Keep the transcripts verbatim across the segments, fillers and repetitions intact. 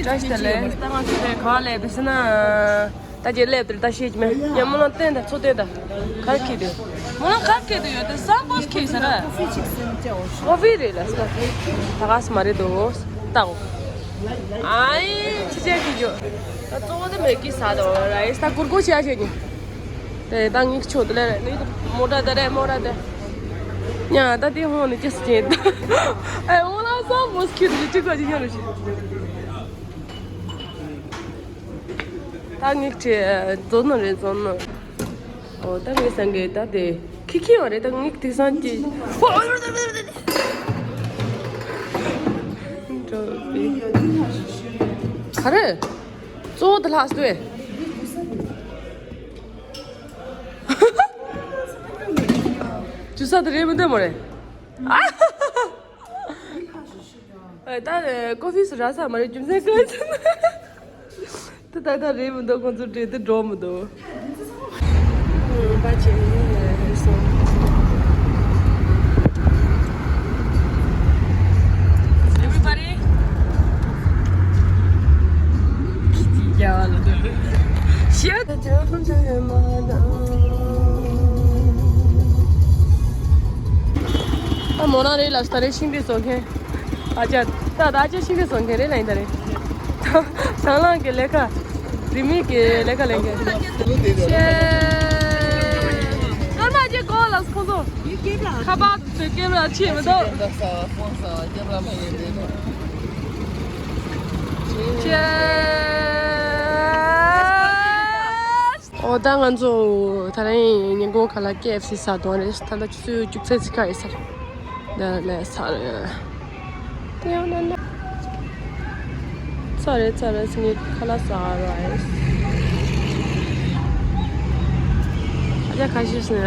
བཀྲ་ཤིས་བདེ་ལེགས། ད་ང་ཚོ་དེ་ག་ལས་བི་སི་ན། ད་ཅི་ལེབ་དེར་ད་ཤེས་ཀྱི་མེད། ཡ་མོ་ལ་བསྟན་ད་ཚོ་བསྟན་ད། གར་ཁེ་དེ། མོ་ལ་གར་ཁེ་དེ་ཡོད་དེ་ས་པོས་ཁེ་ས་ར། ཀོ་ཧྥི་རེད་ལ་ས། ད་ག་ས་མ་རེད་དོ། ད་འོ། ཨའི་ཅི་ཅག་གི་ཇོ། ད་གཙོ་བོ་དེ་མེ་གི་ས་དོ་ར་ཨེ་ས་ད་གུར་གོ་ཤ་ཤེ་ནི། དེ་ད་ངིག་ཆོ་དེ་ལེ་ནི་མོ་ཏྲ་དེ་རེད་མོ་ཏྲ་དེ། ཉ་ད་དེ་ཧོ་ནི་ཅི་སི་ཅེ། ཨའི་མོ་ལ་ས་པོས་ཁེ་དེ་ཅི་ག་ཅི་ཉ་རུ་ཤི། ད་ངིག་ཁྲི་རྫོན་ནོ་རེད་རྫོན་ནོ། ཨོ་ད་ངས་སང་གེ་ད་དེ་ཁི་ཁི་བ་རེད་ད་ངིག་དེ་སང་ཅི། ག་རེ། གཙོ་བོ་དེ་ལྷག་སྟོད། ཇུ་ས་དེ་རེད་མི་འདོད་མོ་རེད། ཨ། ཨེ་ད་ཀོ་ཧྥི་སུ་ར་ས་མ་རེད་རྒྱུ་མཚན་གང་ཡིན་ན། ད་ད་ད་རེད་མི་འདུག་ཁོང་ཚོ་བྲེལ་ཏེ་འགྲོ་མི་འདུག་པ་ཆེ་སོང་། Everybody. ཁྱི་ཅིག་རྒྱ་བ་ལ་འདུག་ཤི་ཡ་ད་ཅི་ཧམ་ཅི་ཡོད་མ་ད། ཨ་མོ་ན་རེད་ལ་ས་རེད་ཤིང་འདི་བཟོ་མཁན། ཨ་ཅག་ད་ད་ཅག་ཤིང་འདི་བཟོ་མཁན་རེད་ལ་ཡིན་ད་རེད། དང་བླངས་ཀྱི་ལས་ཀ། རིན་མེད་ཀྱི་ལས་ཀ་ལས་མཁན། ཤེས། སྔར་མ་ཅིག་གོ་ལ་ཁོང་ཚོ། ཁ་པར་དུ་ཀེམ་ར་ཆེ་མི་འདུག་ཤེས། ཨོ་ད་ང་ཚོ་ད་རིང་ཉིན་གུང་ཁ་ལག་ཀེ་ཨེཕ་སི་ཟ་དོན་རེད། ད་ལྟ་ཆུ་ཚོད་བཅུ་ཚོད་ཅིག་ཁ་ཡིན་ས་རེད། ད་ལས་ས་རེད། དེ་ཡང་ན་ན། ཚ་རེད་ཚ་རེད་ངས་ཁ་ལག་ཟ་ར་ཡིན། ཨ་ཅག་ཁ་ཤས་ཤིག་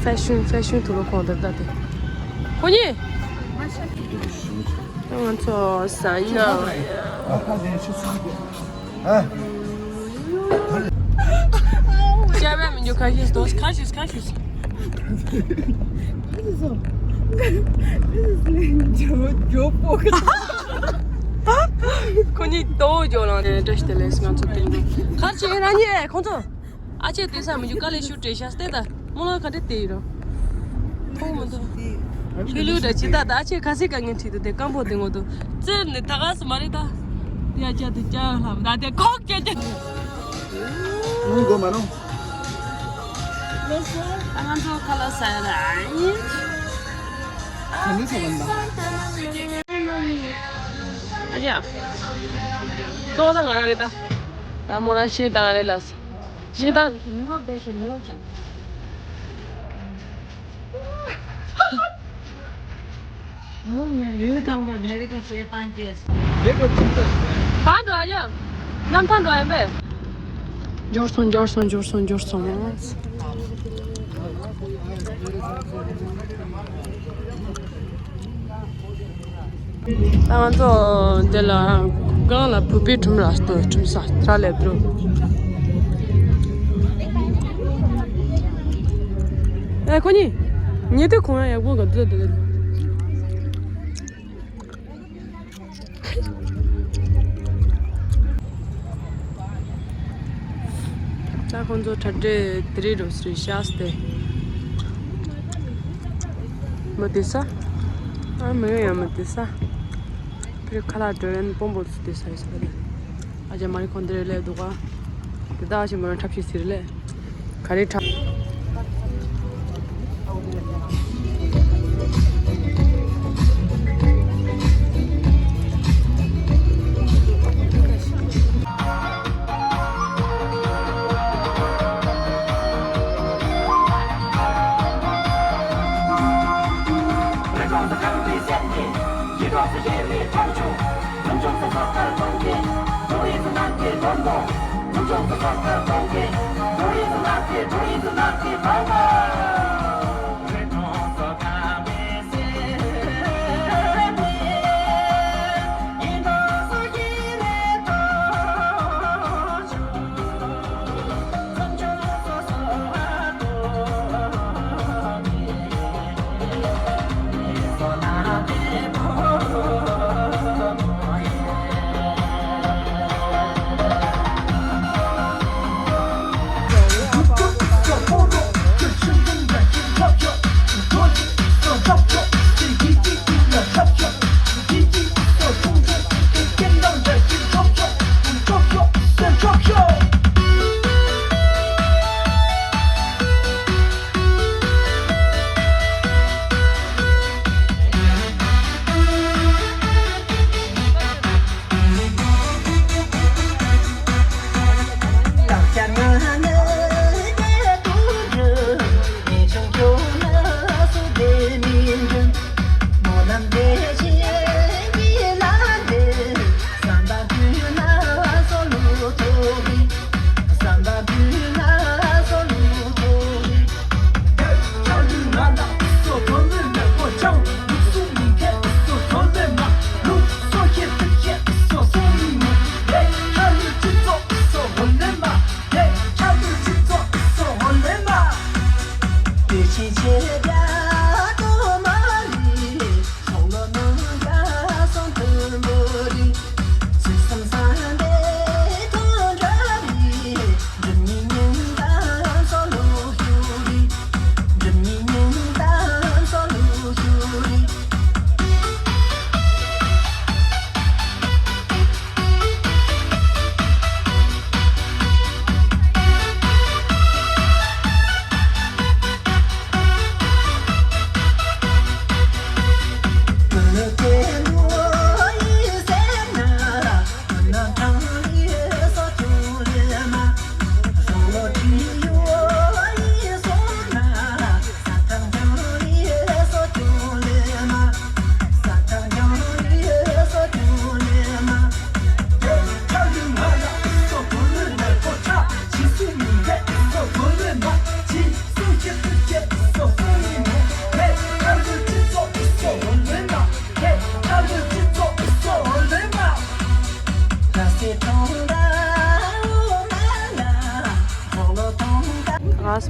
ཕེ་ཤོན་ཕེ་ཤོན་དུ་ལོ་གོང་དུ་ལྟ་དེ། ཁོ་གཉིས། ད་ང་ཚོ་ཟ་ཡིན་ན། བཤད་པ་མི་འཇུག་ཁ་ཤས་དོ་ཁ་ཤས་ཁ་ཤས། ཇོ་ཇོ་པོ་གི། ཁོ་གཉིས་དོ་ཇོ་ལང་ནས་བཀྲ་ཤིས་བདེ་ལེགས། ང་ཚོ་དེ་འདྲ་ཁར་ཆེ་ར་ཉེ་ཁོང་ཚོ། ཨ་ཅེ་དེ་ས་མི་འཇུག་ག་ལས་ཤུ་བྲེ་ཤ་སྟེ་ད་མོ་ལ་ག་འདྲ་དེ་ཡིན་རོ། ཐོག་མ་དོ། ཤུ་ལུ་འདྲ་ཅི་ད་ད་ཨ་ཅེ་ཁ་སི་ག་ངན་ཁྲིད་དུ་དེ་སྐམ་པོ་དེ་ངོ་དོ། ཙེར་ནི་ད་ག་སི་མ་རེད་ད། དེ་ཨ་ཅག་དེ་ཅག་ལྷམ་ད་དེ་ཁོག་ཅག་ཅག་མུ་གོ་མ་རུང་། ལོ་སོ། ང་ཚོ་ཁ་ལག་ཟ་ཡ་ལ་ཨ་ཡིན། ཨ་ཡ། ཏོ་ད་ང་རང་རེད་ད། ད་མོ་རང་ཤེས་ད་ང་རེད་ལ། ཤེས་ད། གང་འགྲོ་ཡ། གནམ་ཐང་འགྲོ་ཡ་མེད། འབྱོར་སོང་འབྱོར་སོང་འབྱོར་སོང་འབྱོར་སོང་། ད་ང་ཚོ་འདི་ལ་སྒང་ལ་བུ་པའི་ཁྲིམས་ར་སྟོན་ཁྲིམས་ས་ར་ལེབ་འགྲོ། ཨེ་ཁོ་གཉིས། ཉེ་དུས་ཁོང་ཡང་ཡག་པོ་ག་དུས་དུས། ད་ཁོང་ཚོ་ཁྲ་འདྲེ་དེ་རིང་རོ་སི་རི་ཤག་སྟེ། མི་དེ་ས། ཨ་མི་ཡོང་ཡང་མི་དེ་ས། ཕིར་ཁ་ལག་འགྲོ་ཡན་སྤོན་པོ་ཚོ་དེ་ས་ཡོད་ས་རེད། ཨ་ཅག་མ་རི་ཁོང་དེ་རེད་ལས་འདུག་ག་དེ་དག་ཞིག་མ་རང་འཁྲབ་ཤིག་ཟེར་ལས། ག་རེ་འཁྲབ།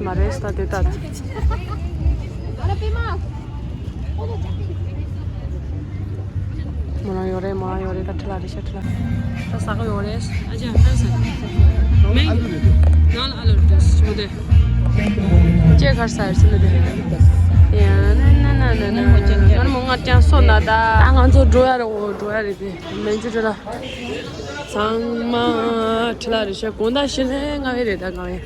མ་རེད་ད་དེ་ལྟ། མོ་རང་ཡོད་རེད། མོ་རང་ཡོད་རེད། ད་ཁྲི་ལ་རེད་ཤག་ཁྲི་ལ། ད་ཟ་གི་ཡོད་རེད། ཨ་ཅག་ཧར་ས་མེ་ནང་ལ་ཨ་ལོ་རེད་ཞུ་དེ། ཅེ་ཁར་ས་ཡར་སི་ནི་དེ། ཡ་ན་ན་ན་ན་ན་ང་མོ་ང་ཅང་སོ་ན་ད། ང་ཚོ་འགྲོ་ཡ་རེད། འོ་འགྲོ་ཡ་རེད་དེ། མེ་ཇི་ཁྲི་ལ། ཚང་མ་ཁྲི་ལ་རེད་ཤག་དགོང་དག་ཤི་ལེ་ང་བའི་རེད་ད་ང་བའི།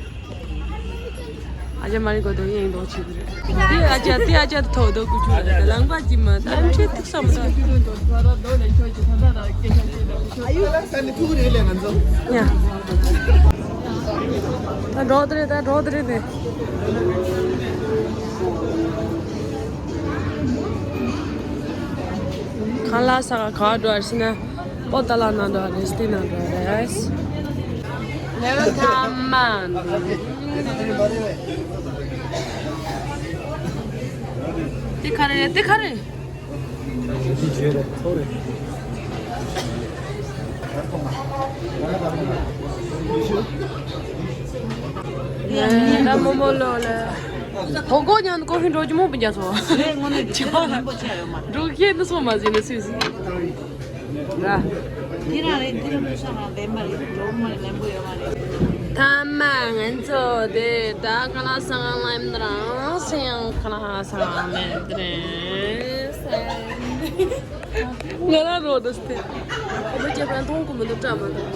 ཨ་ཅག་མ་རིག་གོ་དོ་ཡིན་འདུག་ཅིག་རེད། དེ་ཨ་ཅག་དེ་ཨ་ཅག་ཐོག་དོ་ཀུ་ཆུ་རེད། ལང་པ་ཅི་མ་ད་ཨམ་ཆི་ཐུག་ས་མ་ད། ཡ། ད་འགྲོ་དེ་རེད། ད་འགྲོ་དེ་རེད་དེ། ཁ་ལག་ཟ་ག་ག་འགྲོ་ཟེར་ན། པོ་ཏ་ལ་ན་འགྲོ་རེད། སྟི་ན་འགྲོ་རེད། Welcome on། དེ་ག་རེ་རེད། དེ་ག་རེ། ད་མོ་མོ་ལོ་ལ། ཧོ་གོ་ཉན་ཀོ་ཧིན་འགྲོ་གི་མོ་བུ་རྒྱ་སོ། དངོས་གནས་དེ་ཆོག་ལ། མང་པོ་ཆགས་ཡོད་མ་རེད། འགྲོ་མཁན་དུ་སོང་མ་ཟིན་ན་སུས་ཟིན། ད། དེ་རང་རེད། དེ་རང་མི་ཤ་ང་ལྡན་པ་རེད། ལོ་མ་རེད། ལན་པོ་ཡོད་མ་རེད། ཐ་མ་ང་ཚོ་དེ་ད་ཁ་ལག་ཟ་ག་ལམ་དུ་རང་སེང་ཁ་ལག་ཟ་ག་ལམ་དུ་རེད། ང་རང་རོ་འདུག་སྟེ། ཨ་མ་སྐྱེས་པ་མཐོང་གི་མི་འདུག་བཀྲ་མ་འདུག་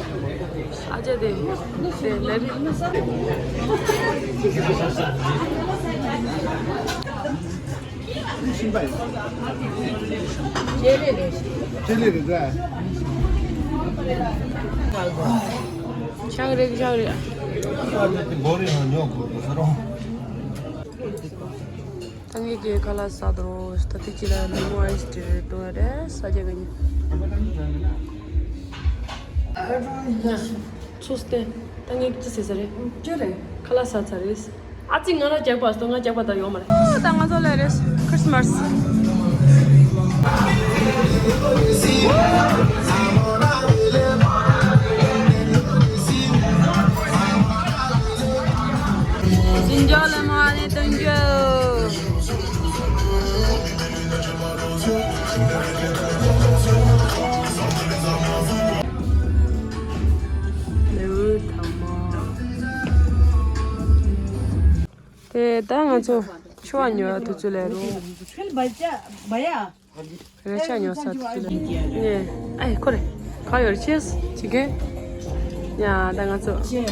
ཨ་ཅག་དེ། དེ་ལས་རེད། ཆེ་ལེ་རེད་ད། ཤག་རེད་ཤག་རེད། ད་ངས་ཀྱི་ཁ་ལག་ཟ་དོ། ད་ཐིག་ཅི་ལ་ལེ་མོན་ཨའི་སི་ཊི་རེད་འདུག་རེད། ས་རྒྱ་ག་ཉི། ཚུགས་ཏེ། ད་ངས་ཅི་ཟེར་ས་རེད། ཅི་རེད། ཁ་ལག་ཟ་ཚར་རེད། ཨ་ཙི་ང་ལ་རྒྱག་པ་སོ། ང་རྒྱག་པ་ད་ཡོང་མ་རེད། ཨ་ད་ང་ཚོ་ལ་རེད། ཁྲིས་མས། ལེ་མོན་ཨའི་སི་ཊི་སྟོན་རྒྱུ། ལེའུ་ཐ་མ། དེ་ད་ང་ཚོ་ཕྱུ་པ་ཉོ་བ་དུས་ཚོད་ལས་རུང་། རེ་ཆ་ཉོ་ས་དུས་ཚོད་ལས་རུང་། ནས་ཨེ་ཁོ་རེ་ག་ཡོད་རེད། ཅི་ཡ་ད་ང་ཚོ་ཅི་ཡ།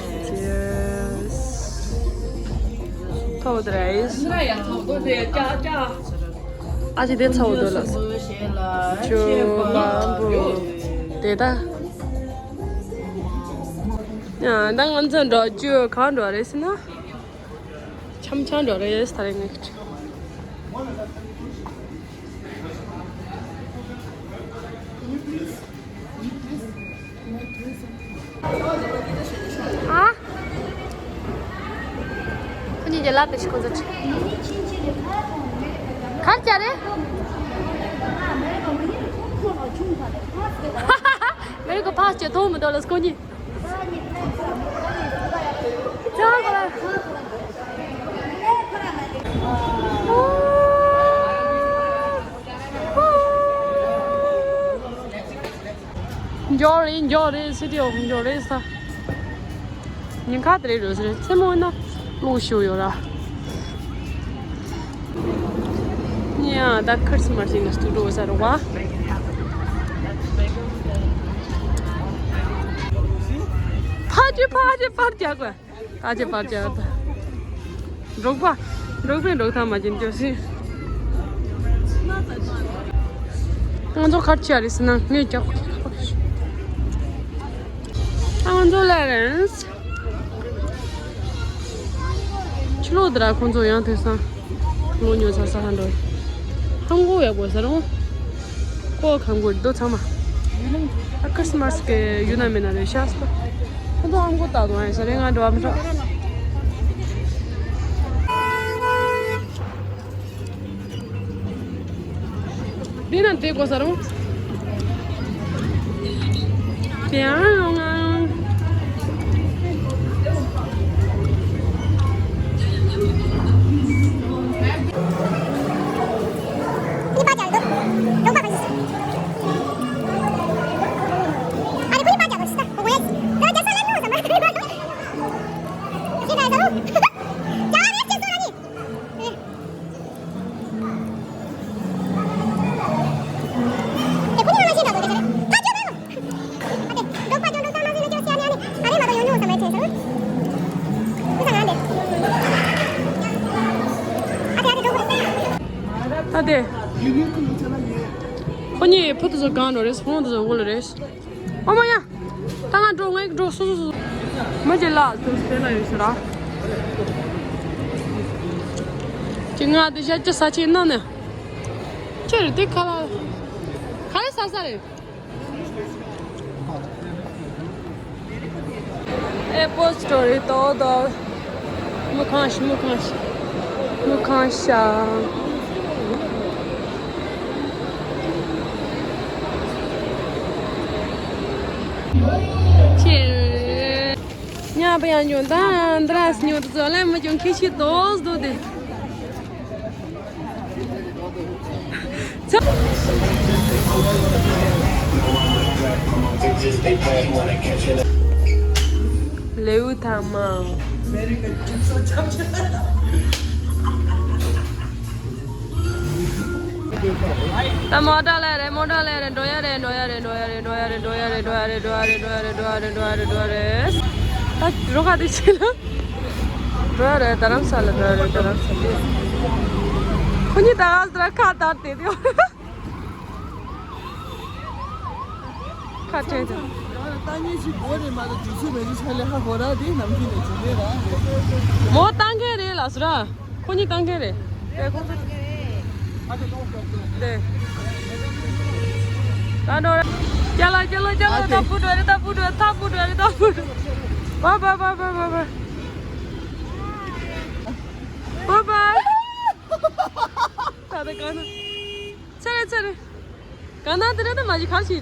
ཐོག་དེ་རེད། ཨ་ཅེ་དེ་ཚ་བོ་འདུག་ལགས། ཆུ་བ་བུ་དེ་ད། ཡང་ད་ང་ཚོ་འགྲོ་རྒྱུ་གང་འགྲོ་རེད་ཟེར་ན། འཆམ་འཆམ་འགྲོ་རེད་ད་རེས་ངས། ཨ། ཁོ་གཉིས་ཀྱི་ལབ་དེ་ཞིག་ཁོ་ཚོ་ཁྲིད། གར་བཅར་རེད། མེ་རི་ཀོ་ཕག་ཅེ་ཐོག་མི་འདུག་ལ་ཁོ་གཉིས། ཚང་ག་ལ། འབྱོར་རེད། འབྱོར་རེད། སི་ཊི་ཨོཕ་འབྱོར་རེད་ས། ཉིན་ཁ་དེ་རེད་རོ་ཟེར། མཚན་མོ་ན་གློག་ཤུགས་ཡོད་ར། ཡ་ད་ཁྲིས་མས་ཡིན་ན་སྟུ་ཌི་ཡོ་ཟེར་བ། ཕ་ཅི་ཕ་ཅི་ཕར་རྒྱག་གོ། ད་ཅི་ཕར་རྒྱག་ད། འབྲོག་པ། འབྲོག་པས་འབྲོག་ཐང་མ་བྱིན་སྐྱོ་ཤི། ང་ཚོ་གར་ཆ་རེད་ཟེར་ན་ངས་རྒྱག་གོ་ཁྱེད་ཁ་པར་ཤོག་ང་ཚོ་ལ་རེད། ཕྱི་ལོགས་དེ་ར་ཁོང་ཚོ་ཡང་དེང་སང་ལོ་ཉོ་ཚར་ས་ཧ་འགྲོ། ཧང་གོ་ཡག་པོ་ཟེར་རོ། ཁོ་གང་གོ་རྡོ་ཚང་མ། ཨ་ཁྲིས་མས་གི་ཡུལ་ན་མེད་ན་རེད་ཤག་སོ། ཁོང་ཚོ་ཧང་གོ་ལྟ་དུང་ཨེ་ཟེར་རེད། ང་འགྲོ་བ་མི་ཤོག་འདི་ན་དེ་གོ་ས་རུང་། དེ་ཡང་ཡོང་ང་། བཟོ་གང་འགྲོ་རེད། ཧོང་དུ་བཟོ་འོ་ལ་རེད། ཨོ་མ་ཡ། ད་ང་འགྲོ། ང་འགྲོ། སོ་སོ་སོ། མ་ཇི་ལ་དུ་སྤེ་ལ་ཡོད་ཤི་ར། ཅི་ང་དུ་ཤ་ཅི་ས་ཆེ་ན་ནི། ཅི་རེད་དེ་ཁ་ལ། ཁ་ལ་ས་ས་རེད། ཨེ་པོ་སི་ཊོ་རི་ཏོ་དོ། མུ་ཁང་ཤ། མུ་ཁང་ཤ། མུ་ཁང་ཤ། ཆེ། ཉ་པ་ཡང་ཉོ་ད་འདྲ་ཉོ་ད་ཟོ་ལེ་མ་ཅུང་ཁི་ཤི་དོ་དོ་དེ། ལེའུ་ཐ་མ། ད་མོ་ཊ་ལེ་རེད། མོ་ཊ་ལེ་རེད། འགྲོ་ཡ་རེད། འགྲོ་ཡ་རེད། འགྲོ་ཡ་རེད། ད་རོ་ཁ་དེ་ཆེ་ལ། འགྲོ་ཡ་རེད། རྡ་རམ་ས་ལ་འགྲོ་ཡ་རེད། རྡ་རམ་ས་ལ། ཁོ་གཉིས་ད་ག་ལ་ཁ་བཏང་སྟེ་དེ། ཁ་བྲལ་ཏེ། ད་ངས་ཅིག་སྒོ་རེད་མ་གཏོགས་དུས་ཚོད་མེད་དུས་ཆ་ལས་ཧ་གོ་ར་དེ་ནམ་རྒྱུན་ནས་ཅིག་རེད་ར། མོ་བཏང་མཁན་རེད་ལགས་སོ་ར། ཁོ་གཉིས་བཏང་མཁན་རེད། དེ་ཁོ་ཚོ། དེ། ད་འགྲོ་ར། ཀྱ་ལ་ཀྱ་ལ་ཀྱ་ལ། ད་བུ་འགྲོ་རེད། ད་བུ་འགྲོ། ད་བུ་འགྲོ་རེད། ད་བུ་འགྲོ། བ་བ་བ་བ་བ་བ། བ་བ། ད་ད་ག་ན། ཚེ་རེ་ཚེ་རེ། ག་ན་དེ་རེད། ད་མ་གཞི་གར་ཞིག